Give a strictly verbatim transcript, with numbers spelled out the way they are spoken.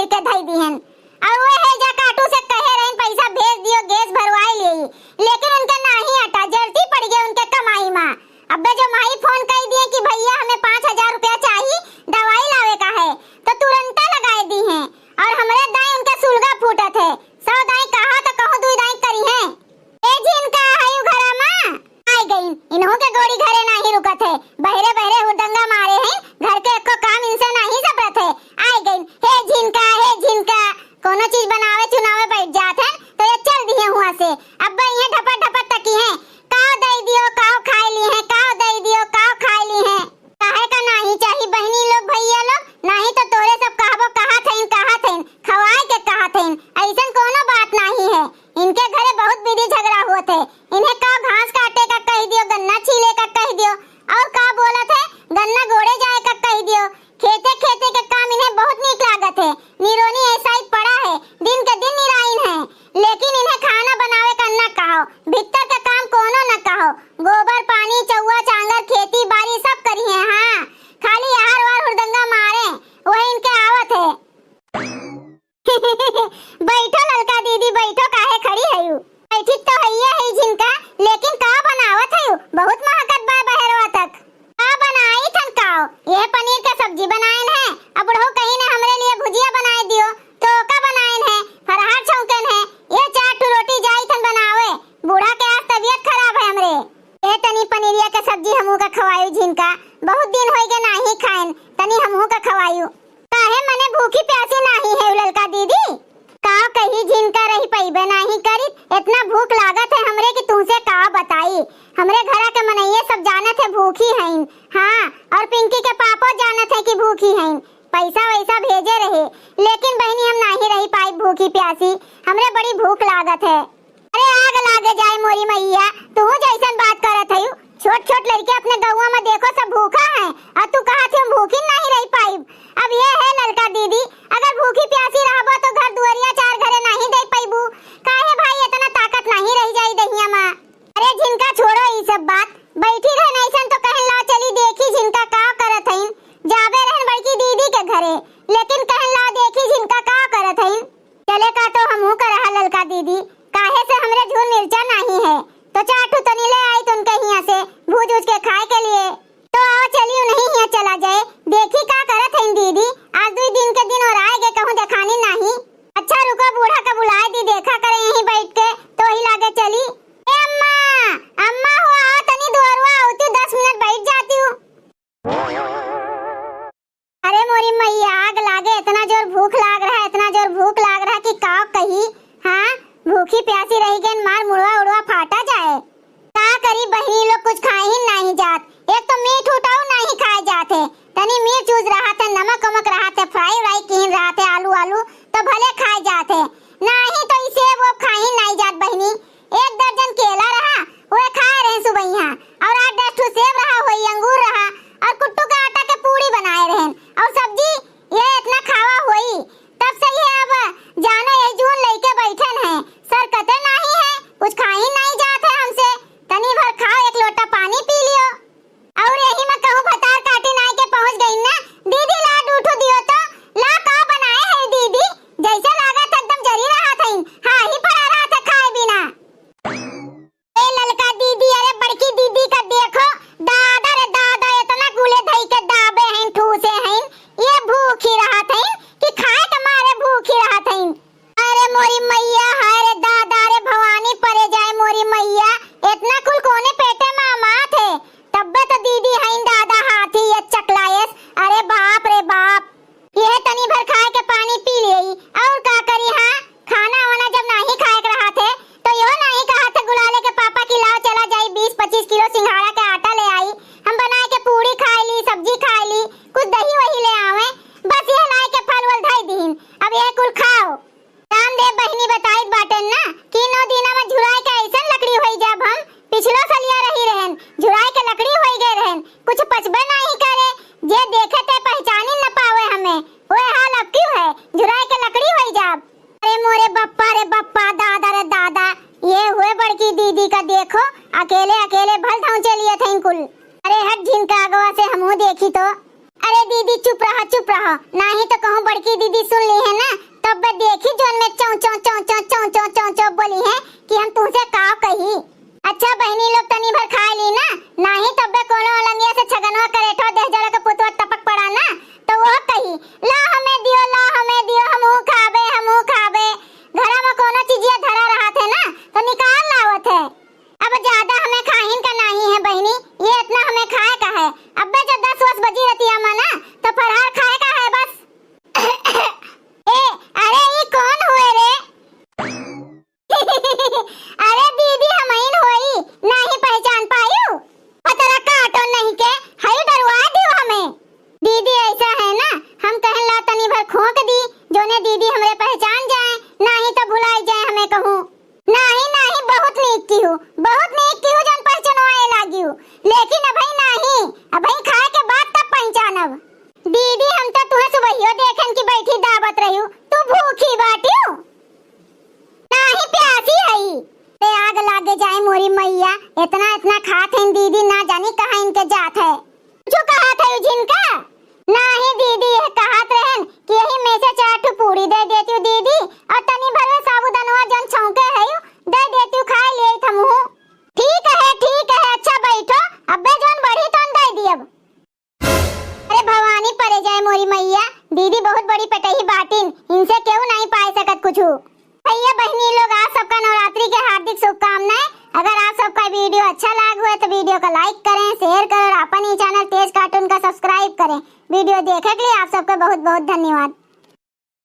के धई दिहन। और वो है जा काटू से कहे रहिन पैसा भेज दियो, गैस भरवाई लेई, लेकिन उनके नाही अटा, जरती पड़ गए उनके कमाई मा। अब्बे जो माई फोन कई दिए कि भैया हमें पाँच हजार रुपया चाही, दवाई लावे का है, तो तुरंता लगाए दी हैं। और हमरे दाई उनके सुलगा फूटत है, सौ दाई कहा तो कहूँ दुई दाई करी हैं। ए झिनका, हयू घरा मा? आइ गइन, इनहू के गोड़ी घरे नाही रुकत है, बहरे बहरे हुरदंगा मारे हैं, घर के एको काम इनसे नाही सबरत है। आइ गइन, हे झिनका, हे झिनका, कोनो चीज बनावे चुनावे बैठ जात है तो ये चल दिए हुआ से। अब ये ढपट ढपट तकी हैं, काव दई दियो, काव खाए ली हैं, काव दई दियो, काव खाए ली हैं। काहे का नाही चाही बहिनी लोग, भैया लोग, नाही तो तोरे सब कहबो, कहा थइन, कहा थइन, खवाए के कहा थइन, ऐसन कोनो बात नाही है। इनके घरे बहुत विधि झगड़ा होत है। इन्हें का घास काटे का कह दियो, गन्ना छीले का कह दियो, और का बोलत है, गन्ना गोड़े जाए का कह दियो। खेते खेते के काम इन्हें बहुत नीक लागत है। निरोनी ऐसा ही पड़ा है, दिन के दिन निराइन है, लेकिन इन्हें खाना बनावे का न कहो, भीतर के काम कोनो न कहो। गोबर पानी, चौवा चांगर, खेती बाड़ी सब करी है। हाँ, खाली आहार वार हुरदंगा मारे, वही इनके आवत है। बैठो ललका दीदी, बैठो, काहे खड़ी हयू? बैठी तो हइये है झिनका, लेकिन का बनावत हयू? बहुत महकत बा बहरवा तक। का बनाई थन काव? यह पनीर के सब्जी बनाइन है। अब बुढ़ऊ कहीं ने हमरे लिए भुजिया बनाए दियो, तो का बनाइन है? फरहार छौंकन है। ये चार ठो रोटी जाई थन बनावे। बूढ़ा के आज तबीयत खराब है हमरे। ए तनी पनीरिया के सब्जी हमहू का खवायू झिनका, बहुत दिन होई गए नाही खाएन, तनी हमहू का खवायू। काहे मने भूखी प्यासी नाही है ललका दीदी? का कही झिनका रही पइबे नाही करी, इतना भूख लागत है हमरे कि तुमसे का बताई। हमरे घरा के मनइये सब जानत है भूखी हइन। हाँ, और पिंकी के पापो जानत है कि भूखी हइन। पैसा वैसा भेजे रहे, लेकिन बहिनी हम नाही रही पाई भूखी प्यासी, हमरे बड़ी भूख लागत है। अरे आग लागे जाए मोरी मैया, तू जैसन बात करत हयू। छोट छोट लड़के अपने गौवा में देखो सब भूखा है, और तू कहत हयू हम भूखी नाही रही पाइब। अब ये है ललका दीदी, अगर भूखी प्यासी रहबो तो घर दुआरिया चार घरे नाही दे पाइबू। काहे भाई इतना ताकत नाही रह जाई दहिया में। अरे झिनका छोड़ो ई सब बात, बैठी रहन ऐसन तो कहन ला चली देखी झिनका का करत हईन। जाबे रहन बड़की दीदी के घरे, लेकिन कहन ला देखी झिनका का करत हईन। चले का तो हमहू का रहा ललका दीदी, काहे से हमरे झूर मिर्चा नाही है, तो चार ठो तनी ले आई तो उनके हिया से भूज उज के खाए के लिए। तो आओ चली उन्हीं हिया चला जाए, देखी का करत हईन दीदी, आज दुई दिन के दिन और आए गे कहूँ देखानी नाही। अच्छा रुको बूढ़ा का बुलाए दी, देखा करे यहीं बैठ के, तो ही लागे चली। ए अम्मा, अम्मा हो आओ तनी दुआरुआ आवती, दस मिनट बैठ जाती हूँ। अरे मोरी मैया, आग लागे, इतना जोर भूख लाग रहा, इतना जोर भूख लाग रहा कि का कही। हाँ, भूखी अने दीदी हमरे पहचान जाए, नाही त भुलाई जाए हमें कहूँ। नाही, नाही, बहुत नीक किहू, बहुत नीक किहू जौन पहचानवाए लागिउ। लेकिन अबहीं नाही, अबहीं खाए के बाद तब पहचानब। दीदी हम त तुहें सुबहियो देखेन कि बैठी दाबत रहिउ, तू भूखी बाटिउ? नाही प्यासी हई। ए आग लागे जाए मोरी मैया, एतना एतना खात हईन दीदी, ना जानी कहाँ इनके जात है। कुछु कहत हई जिनका? नाही दीदी, यह कहत रहेन कि यही में से चार ठो पूरी दे देतिउ दीदी, और तनी भर में साबूदनवा जौन छौंके हई, दे देतिउ, खाए लेइत हमहू। ठीक है, ठीक है, अच्छा बैठो, अब्बे जौन बढ़ी तौन दे दियब। अरे भवानी परे जाए मोरी मैया, दीदी बहुत बड़ी पटही बाटिन, इनसे केहू नाही पाए सकत कुछु। भैया बहिनी लोग, आप सबका नवरात्रि के हार्दिक शुभकामनाएं। अगर आप सबका video अच्छा लाग हुए तो video का like करें, share करें और अपन ही channel तेज cartoon का subscribe करें। Video देखे के लिए आप सबका बहुत बहुत धन्यवाद।